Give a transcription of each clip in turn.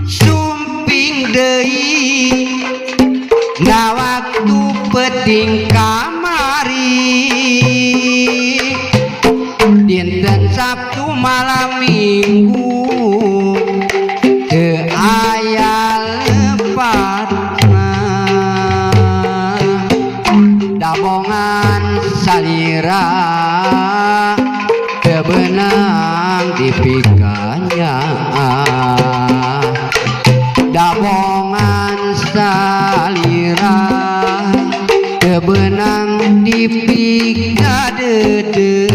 Sumping deui na waktu peuting kamari, dinten Sabtu malam Minggu teu aya lepatna, dabongan salira teu beunang dipikanyaah, dabongan salira teu beunang dipikadeudeuh,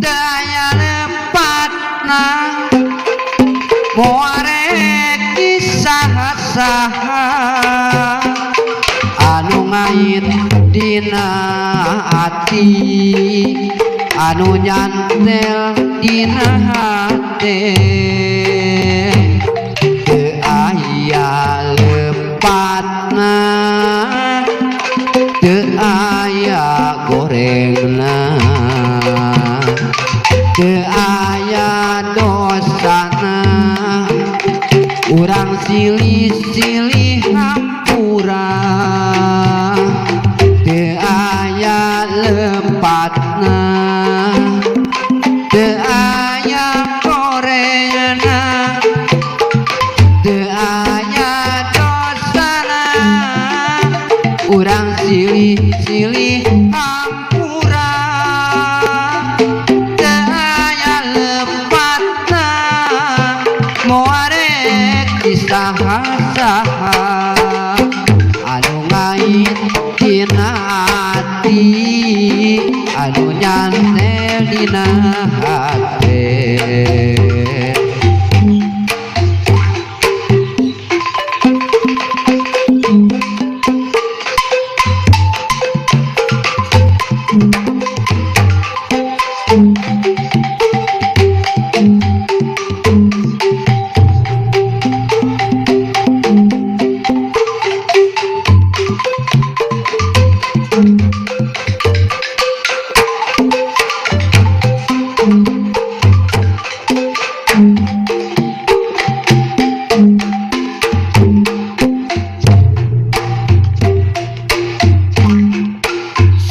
teu aya lepatna moal rek disaha-saha, anu ngait dina ati, anu nyantel dina hate, teu aya lepatna, teu aya gorengna, teu aya dosana, urang silih-silih hampura, teu aya lepatna, teu aya gorengna, teu aya dosana, urang silih-silih hampura, teu aya lepatna moal rek disaha-saha, anu ngait dina ati, anu nyantel dina hate.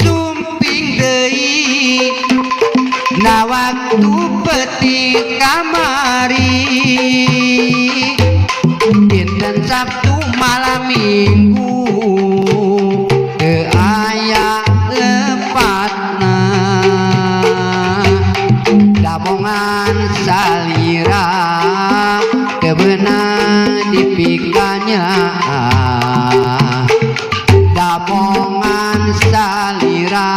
Sumping deui na waktu peuting kamari, dinten Sabtu malam Minggu teu aya lepatna, dabongan salira teu beunang dipikanyaah, dabongan salira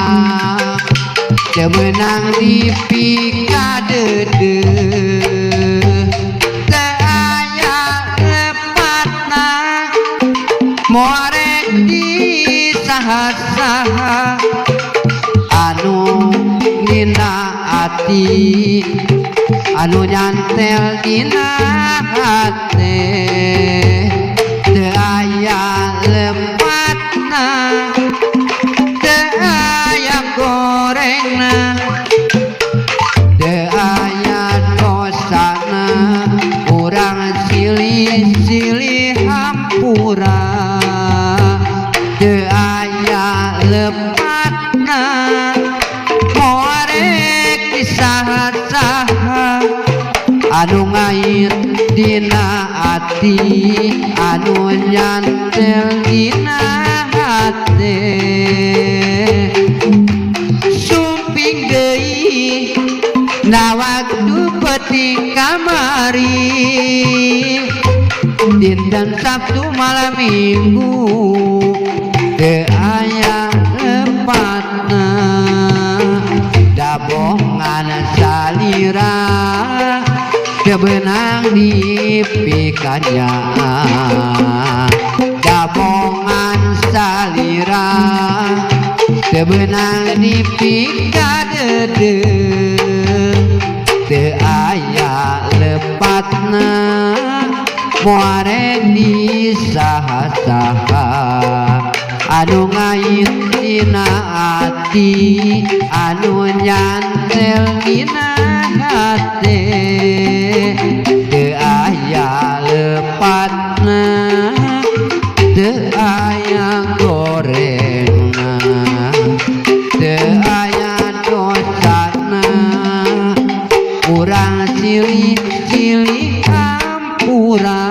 teu meunang dipikadeudeuh, teu aya lepatna moal rek disaha-saha, anu dina ati, anu nyantel dina hate, teu aya lepatna, teu aya gorengna, teu aya dosana, urang silih-silih hampura, teu aya lepatna moal rek disaha-saha, anu ngait dina ati, anu nyantel dina hate. Sumping deui na waktu peuting kamari, dinten Sabtu malam Minggu teu aya lepatna, dabongan salira teu Teu beunang dipikanyaah, dabongan salira teu beunang dipikadeudeuh, teu aya lepatna, moal rek di saha-saha. Anu ngait dina ati, anu nyantel dina hate, teu aya lepatna, teu aya gorengna, teu aya dosana. Urang silih-silih hampura.